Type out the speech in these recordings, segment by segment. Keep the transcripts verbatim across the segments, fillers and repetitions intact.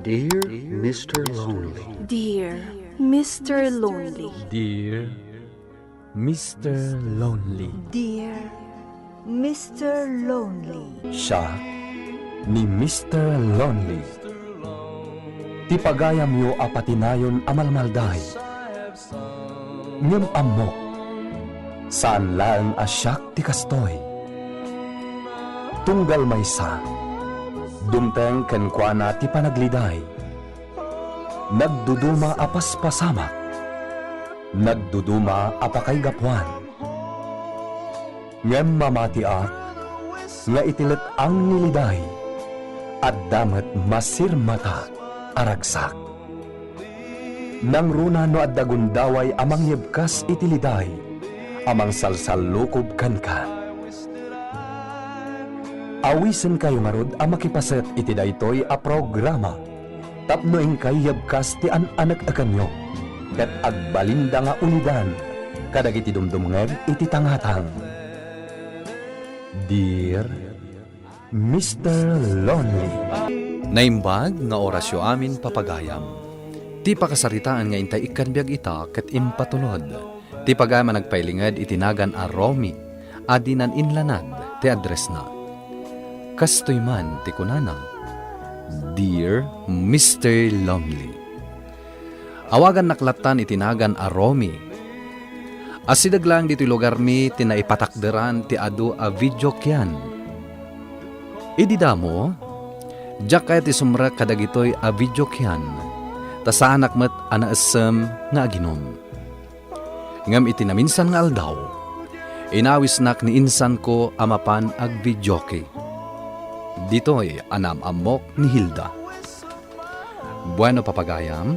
Dear Mister Lonely. Dear Mister Lonely. Dear Mister Lonely. Dear Mister Lonely. Siak ni Mister Lonely. Ti pagayamyo a patinayon a malmalday. Ngem ammok, saan laeng a siak ti kastoy. Tunggal maysa, dumteng kenkuana ti panagliday. Nagduduma a paspasamak. Nagduduma a pakaigapuan. Ngem mamatiak nga iti let-ang ni liday, adda met masirmata a ragsak. Nangruna no adda gundaway a mangyebkas iti liday a mangsalsallukob kenka. Awisenkayo ngarud a makipaset iti daytoy a programa tapno inkay yebkas ti an-anek-ekanyo ket agbalinda nga ulidan kadagiti dumdumngeg iti tangatang. Dear Mister Lonely. Naimbag nga orasyo amin, papagayam. Ti pakasaritaan nga intay ikkan biag ita ket impatulod. Ti pagayam a nagpailinged iti nagan a Romy a dinan inlanad ti addressna. Kastoy man ti kunana, "Dear Mister Lonely." Awagannak lattan iti nagan a Romy. Asideg laeng ditoy lugarmi ti naipatakderan ti adu a video kian. Idi damo, diak kayat ti sumrek kadagitoy a video kian, ta saanak met a naessem nga aginum. Ngem iti naminsan nga aldaw, inawisnak ni insanko a mapan agvideoke. Ditoy a naam-ammok ni Hilda. Bueno, papagayam,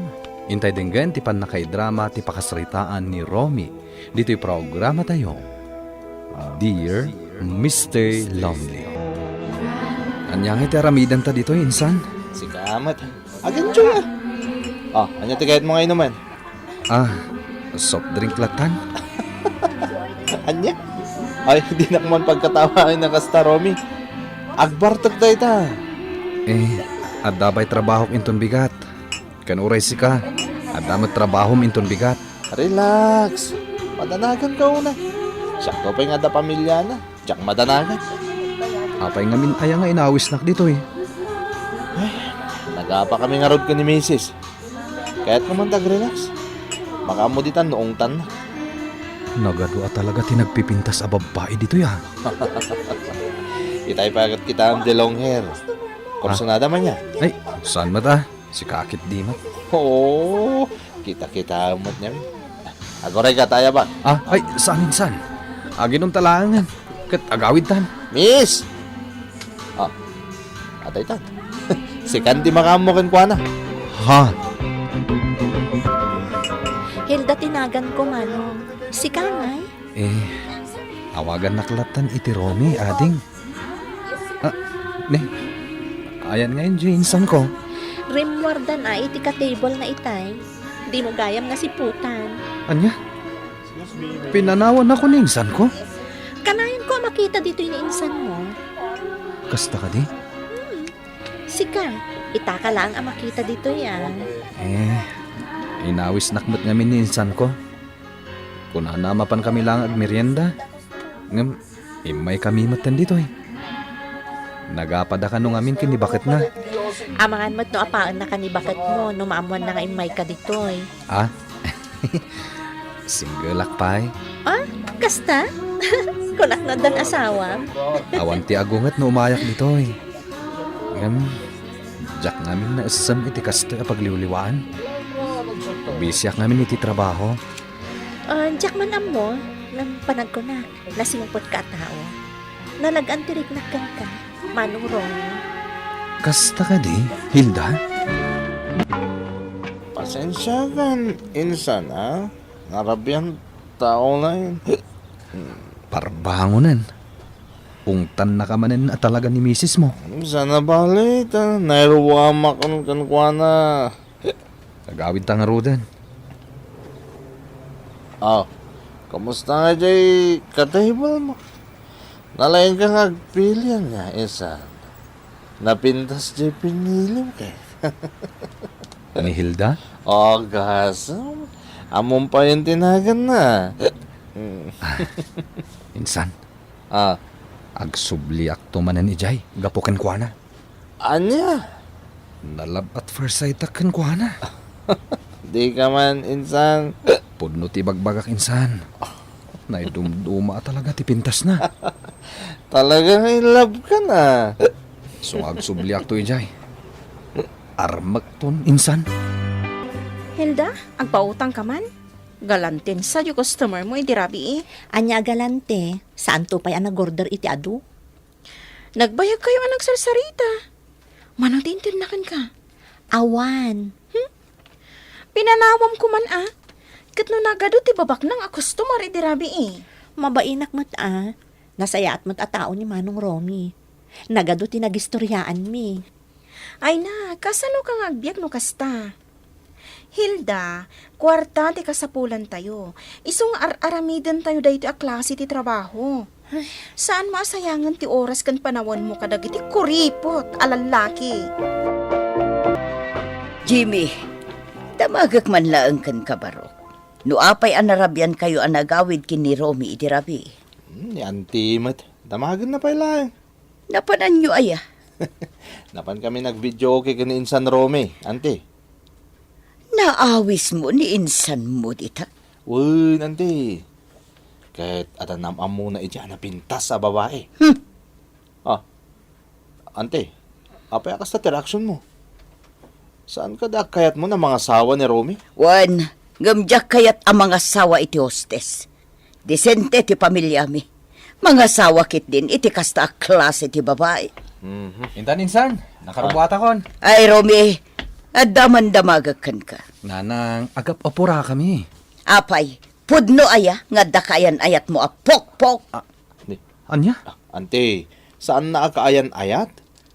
intay denggen ti pannakaidrama ti pakasaritaan ni Romy ditoy programatayo, Dear Mister Lonely. Ania ngay ti aramidenta ditoy, insan? Sika met. Aginjo ya. Ah, ania ti kayatmo nga inumen? Ah, soft drink lattan. Ania? Ay, dinak man pagkatawaen a kasta, Romy. Agbartek dayta. Eh, adda pay trabahok inton bigat. Ken uray sika, adda met trabahom inton bigat. Relax. Madanaganka unay. Siakto pay nga adda pamiliana. Diak madanagan. Apay ngamin aya nga inawisnak ditoy? Ay, nagapakami ngarud ken ni misis. Kayatko man ta agrelax. Makaammo ditan no ungtannak. Nagadu a talaga ti nagpipintas a babbai ditoy, ah. Itay pay ket kitaem ti long hair. Kursunada man ya? Ay, saan met, ah? Sika a ketdi met. Oo, kita-kita met niya. Aguray ka, taya ba? Ah, ay, saan insan? Aginumta laengen. Ket agawidtan. Miss! Ah, ataytan. Sikan ti makaammo kenkuana. Ha? Hilda ti naganko, manong. Sika ngay? Eh, awagannak lattan iti Romy, ading. Ah, ne. Ayan ngay diay insanko. Rimmuardan a iti ka-table na itay. Dimo gayam nasiputan. Ania? Pinanawanko ni insanko? Kanayanko a makita ditoy ni insanmo. Kasta kadi? Hmm. Sika, itaka laeng a makita ditoy, ah. Eh, inawisnak met ngamin ni insanko. Kunana a mapankami laeng agmerienda. Ngem, immaykami metten ditoy. Nagapada kano ngamin ken ni baketna. Amangan met no apaenna ken ni baketmo no maammoanna nga immayka ditoy. Ah? Singgelak pay. Ah? Kasta? Kunak no addan asawam? Awan ti agunget no umayak ditoy. Ngem, diak ngamin naessem iti kastoy a pagliwliwaan. Bisiak ngamin iti trabaho. Ah, diak man ammo, ngem panagkunak, nasingpetka a tao. Nalagan ti riknak kenka, Manong Ronnie. Kasta kadi, Hilda? Pasensiakan, insan, a? Ngarabbian tao laeng. Parbangonen. Ungtannaka manen a talaga ni misismo. Saan a bale ta nairuamak kenkuana. Agawidta ngaruden. Aw, kumusta ngay diay ka-table mo? Nalaingka nga agpilian nga, insan. Napintas diay pinilim kay. Ni Hilda? O, gasem. Ammom payen ti naganna. Mm. Insan, Ah, agsubliakto manen idiay gapu kenkuana. Ania? Na-love at first sight-ak kenkuana. Dika man, insan. Pudno ti ibagbagak, insan. Naidumduma talaga ti pintasna. Talagang in love ka na. So nga agsubliakto idiay. Armekton, insan. Hilda, agpautang ka man? Galanten sa di customer mo idi rabii. Ania a galante? Saanto pay a nag-order iti adu? Nagbayag kayo a nagsarsarita. Mano ti intedna kenka? Awan. Hmm? Pinanawam ko man a. Ket no nagadu ti babaknang a customer idi rabii. Mabainak met a. Nasayaat met a tao ni Manong Romy. Nagadu ti nagistoriaanmi. Ay na, kasano ka nga agbiag no kasta? Hilda, kuarta ti kasapulantayo. Isu nga ar-aramidentayo daytoy a klase ti trabaho. Ay. Saan mo a sayangen ti oras ken panawenmo kadagiti kuripot a lallaki. Jimmy, damagek man laeng kenka, barok. No apay a narabiankayo a nagawid ken ni Romy idi rabii? Hmm, ni Auntie met. Damagenna pay laeng. Napananyo aya? Napan kami nag-videoke ken ni Insan Romy, Auntie. Naawismo ni insanmo dita? Wen, Auntie. Ket adda nam-ammona idiay a napintas a babai. Hmm. Ah. Auntie, apay a kasta ti reaksionmo? Saan kadi a kayatmo a mangasawa ni Romy? Wen, ngem diak kayat a mangasawa iti hostes. Disente ti pamiliami. Mangasawa ketdin iti kasta a klase ti babai. Mhm. Intan, insan, nakarubuatakon. Ay, Romy, adda man damagek kenka. Nanang, agap-apurakami. Apay, pudno aya nga adda kaayan-ayatmo a pokpok? Ah, ni- Ania? Ah, Auntie, saanna a kaayan-ayat?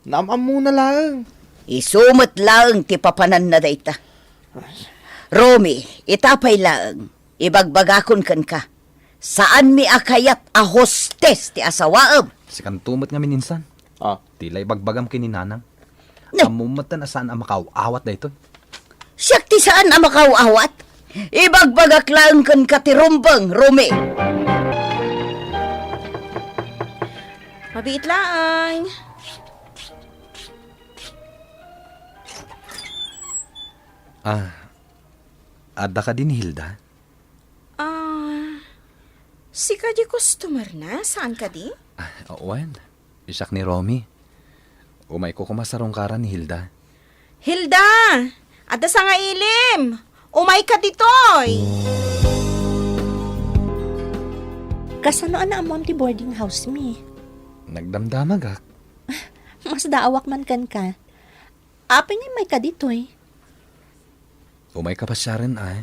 Naam-ammona laeng. Isu met laeng ti papananna dayta. Romy, ita pay laeng, ibagbagakon kenka. Saanmi a kayat a hostes ti asawaem. Sikanto met ngamin, insan. Ah. Ti la ibagbagam ken ni Nanang. Ne. Ammom metten a saan a makaaw-awat daytoy. Siak ti saan a makaaw-awat. Ibagbagak laeng kenka ti rumbeng, Romy. Mabiit laeng. Ah, adda kadi ni Hilda? Ah, sika di customer na? Saan kadi? Ah, wen. Siak ni Romy. Umayko koma sa rungkaran ni Hilda. Hilda! Adda sangailim! Umayka ditoy! Kasano a naammoam ti boarding house mi? Nagdamdamagak. Masdaawak man kenka. Apay nga immayka ditoy? Umayka pasiaren, ay.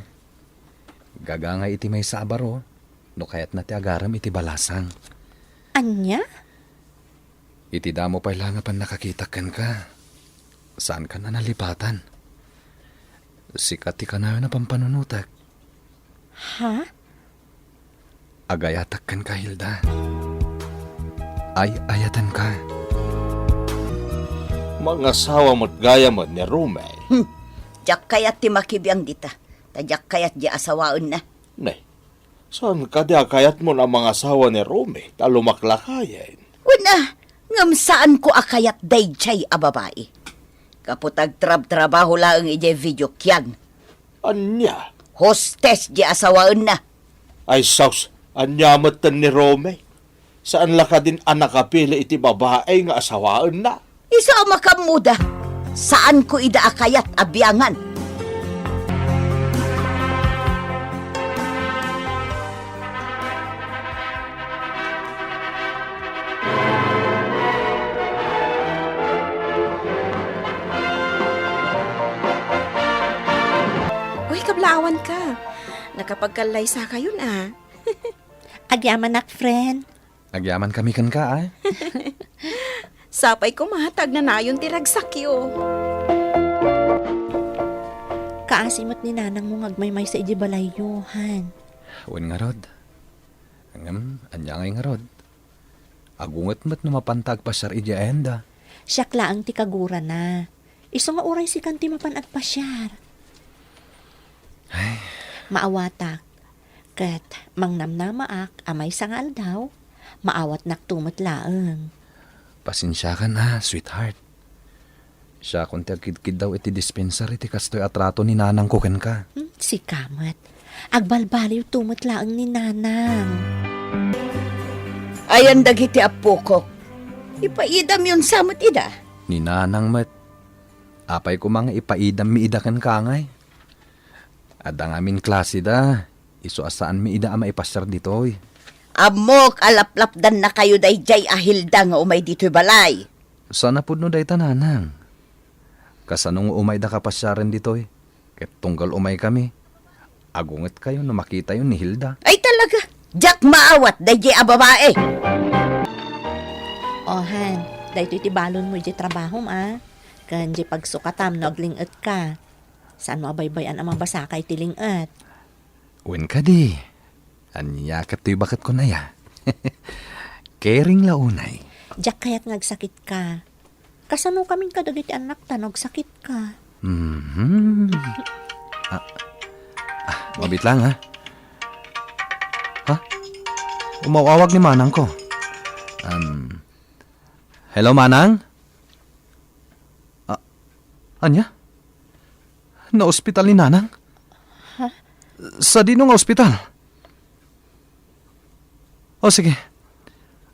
Gagangay iti maysa a baro, no kayatna ti agarem iti balasang. Ania? Iti damo pay la nga pannakakitak kenka, saankan a nalipatan. Sika ti kanayon a pampanunotek. Ha? Agayatak kenka, Hilda. Ay-ayatenka. Mangasawa met gayam ni Romy. Hmm. Diak kayat ti makibiang dita. Ta diak kayat di asawaenna. Ne, saan kadi a kayatmo a mangasawa ni Romy ta lumaklakayen? Wen a, ngem saanko a kayat daydiay a babai. Gapu ta agtrabtrabaho laeng idiay video kiang. Ania? Hostes di asawaenna. Ay sus, ania metten ni Romy? Saan la kadin a nakapili iti babai nga asawaenna? Isu a makammuda, saanko ida a kayat a biangan. Uy, kablaawanka. Nakapagkallaysakayon, a. Agyamanak, friend. Agyamankami kenka, a. Sapay koma ta agnanayon ti ragsakyo. Kaasi met ni nanangmo nga agmaymaysa idiay balayyo, han. Wen ngarud. Ngem, ania ngay ngarud? Agunget met no mapanta agpasiar idiay ayanda. Siak laeng ti kagurana. Isu nga uray sikan ti mapan agpasiar. Ay. Maawatak. Ket mangnamnamaak a maysa nga aldaw, maawatnak to met laeng. Pasensiakan a, sweetheart. Siakon ti agkidkiddaw iti dispensar iti kastoy a trato ni nanangko kenka. Hmm, sika met. Agbalbaliw to met laeng ni nanang. Ayan dagiti appokok. Ipaidamyon sa met ida. Ni nanang met. Apay koma nga ipaidammi ida kenka ngay? Adda ngamin klaseda. Isu a saanmi ida a maipasiar ditoy. Ammok a laplapdannakayo daydiay a Hilda nga umay ditoy balay. Saan a pudno dayta, nanang. Kasano nga umayda kapasiaren ditoy? Ket tunggal umaykami, agungetkayo no makitayo ni Hilda. Ay talaga, diak maawat daydiay a babae. O, han, daytoy ti balonmo idiay trabahom, a. Ken diay pagsukatam no agling-etka. Saanmo a baybay-an a mabasaka iti ling-et? Wen kadi, ania ket toy baket kon aya? Kering la unay. Diak kayat nga agsakitka. Kasano kamin kadagiti annakta no agsakitka? Mhm. Ah, ah, mabit lang, ha? Ha? Umaw-awag ni manangko. Um, hello, manang? Ah, ania? Naospital ni nanang? Ha? Sadino nga ospital? O, sige.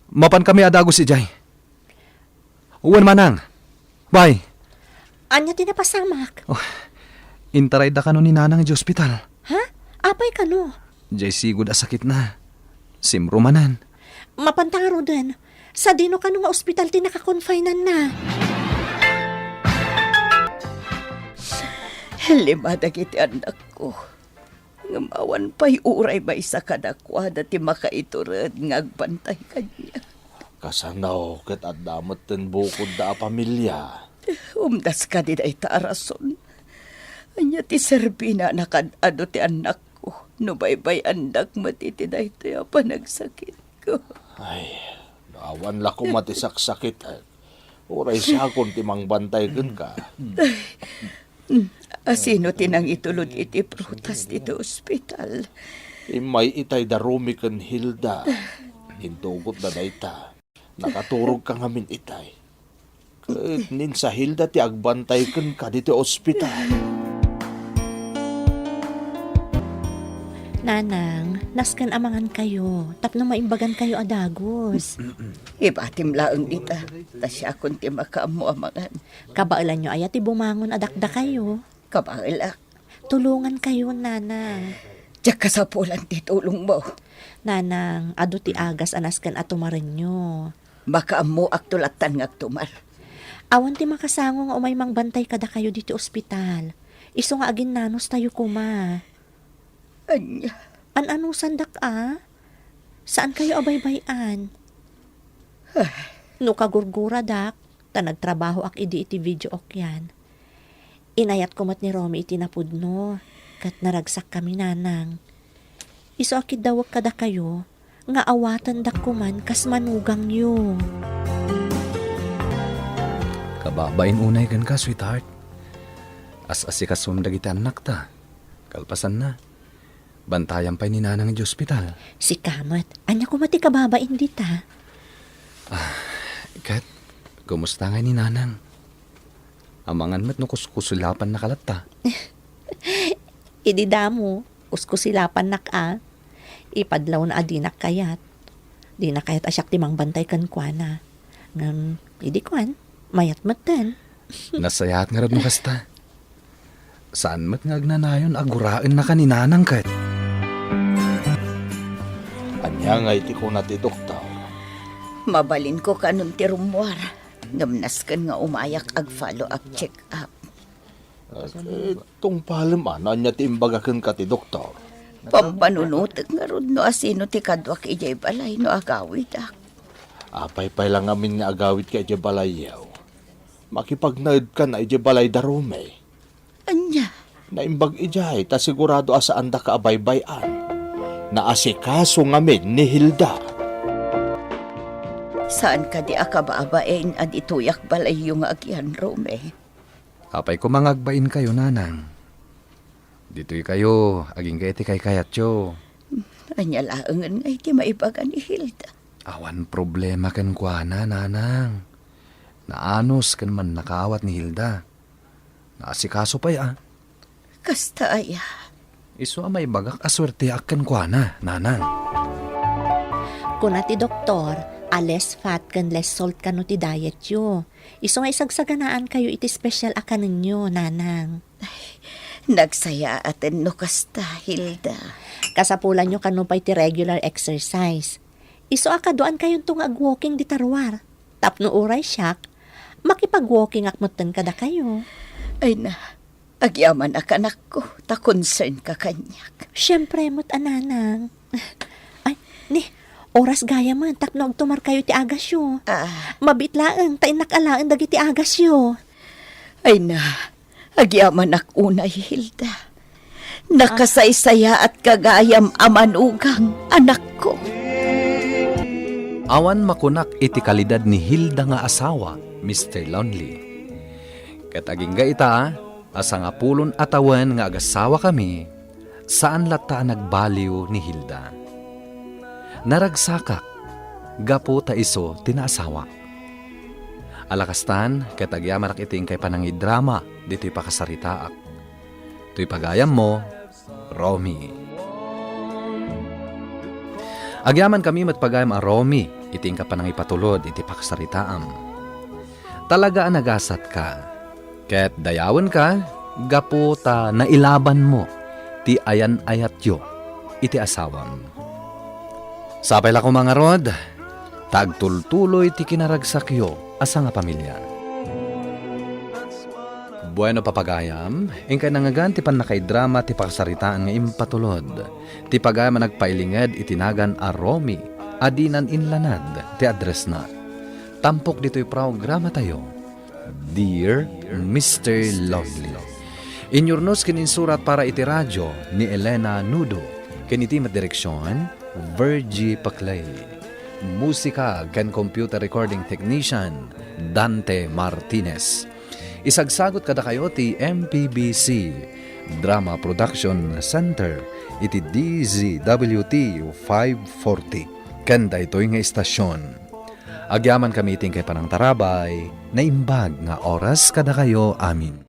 Mapan kami a dagus idiay. Wen, manang. Bye. Ania ti napasamak? Oh, intarayda kano ni nanang idiay ospital. Ha? Apay kano? Diay sigud a sakitna. Simro manen. Mapanta ngaruden. Sadino kano nga ospital ti nakakonfinanna? Lima dagiti annakko. Ngem awan pay uray maysa kadakuada ti makaitured nga agbantay kaniak. Kasano ket adda metten bukodda a pamilia? Umdas kadi dayta a rason? Ania ti serbina a nakad-adu ti annakko no baybay-andak met iti daytoy a panagsakitko? Ay, no awan la koma ti saksakitek, uray siakon ti mangbantay kenka. Asino ti nangitulod iti prutas ditoy ospital? Immay itay da Romy ken Hilda. Intugotda dayta. Nakaturogka ngamin itay. Ket ni Hilda ti agbantay kenka ditoy ospital. Nanang, nasken a mangankayo, tapno maimbagankayo a dagus. Ibatim laeng dita, ta siakon ti makaammo a mangan. Kabaelanyo aya ti bumangon a dakdakayo? Kabaelak. Tulongankayo, Nanang. Diak kasapulan ti tulongmo. Nanang, adu ti agas a nasken a tumarenyo. Makaammoakto lattan nga agtumar. Awan ti makasango nga umay mangbantay kadakayo ditoy ospital. Isu nga aginnanustayo koma. Ania? An-anusandak a? Saankayo a baybay-an? Ay. No kagurguradak, ta nagtrabahoak idi iti video okyan. Inayatko met ni Romy iti napudno, ket naragsakkami, Nanang. Isu a kiddawek kadakayo, nga awatendak koman kas manugangyo. Kababain unay kenka, sweetheart. As-asikasom dagiti annakta. Kalpasanna, bantayan pay ni Nanang idiay ospital. Sika met, ania koma ti kababain dita? Ah, ket, kumusta ngay ni Nanang? Amangan met no kuskusilapannaka latta. Idi damo, kuskusilapannak a. Ipadlawna a dinak kayat. Dina kayat a siak ti mangbantay kenkuana. Ngem, idi kuan, mayat metten. Nasayaat ngarud no kasta. Saan met nga agnanayon a guraennaka ni Nanang ket? Ania ngay ti kuna ti doktor? Mabalinko kanon ti rummuar, ngem nasken nga umayak ag-follow up check-up. Eh, tungpalem a no ania ti imbaga kenka ti doktor. Pampanunotek ngarud no asino ti kaduak idiay balay no agawidak. Apay pay la ngamin nga agawidka idiay balayyo? Makipagnaedkan a idiay balay da Romy. Ania? Naimbag idiay ta sigurado a saandaka a baybay-an. Naasikaso ngamin ni Hilda. Saan kadi a kababain a ditoyak balayyo nga agyan, Romy? Apay koma nga agbainkayo, nanang? Ditoykayo, agingga iti kaykayatyo. Ania laengen nga iti maibaga ni Hilda? Awan problema kenkuana, nanang. Naanus ken mannakaawat ni Hilda. Naasikaso pay a. Kasta aya? Isu a maibagak a suerteak kenkuana, nanang. Kuna ti doktor a less fat ken less salt kano ti dietyo. Isu nga isagsaganaankayo iti special a kanenyo, nanang. Ay, nagsayaaten no kasta, Hilda. Kasapulanyo kano pay ti regular exercise. Isu a kaduaankayonto nga agwalking dita ruar. Tapno uray siak, makipagwalkingak metten kadakayo. Ay na, agyamanak, anakko, ta concern ka kaniak. Siempre met a, nanang. Ay, ni, oras gayam tapno agtumarkayo iti agasyo. Ah. Mabiit laeng ta innak alaen dagiti agasyo. Ay na, agyamanak unay, Hilda. Nakasaysayaatka gayam a manugang, anakko. Awan makunak iti kalidad ni Hilda nga asawa, Mister Lonely. Ket agingga ita a sangapulon a tawen nga agasawakami, saan latta a nagbaliw ni Hilda. Naragsakak gapu ta isu ti naasawak. Ala kastan, ket agyamanak iti inkay panangidrama ditoy pakasaritaak. Toy pagayammo, Romy. Agyamankami met pagayam a Romy iti inka panangipatulod iti pakasaritaam. Talaga a nagasatka, ket dayawenka gapu ta nailabanmo ti ayan-ayatyo iti asawam. Sapay la koma ngarud, ta agtultuloy ti kinaragsakyo a sangapamilia. Bueno, papagayam, inkay nangngegan ti pannakaidrama ti pakasaritaan nga impatulod. Ti pagayam a nagpailinged iti nagan a Romy a dinan inlanad ti addressna. Tampok ditoy programatayo, Dear Mister Lovely. Inyurnos ken insurat para iti radio ni Elena Nudo, ken iti met direksion, Virgie Paclay. Musika ken computer recording technician, Dante Martinez. Isagsagut kadakayo ti M P B C Drama Production Center iti D Z W T five forty ken daytoy nga istasyon. Agyamankami iti inkay panangtarabay, naimbag nga oras kadakayo amin.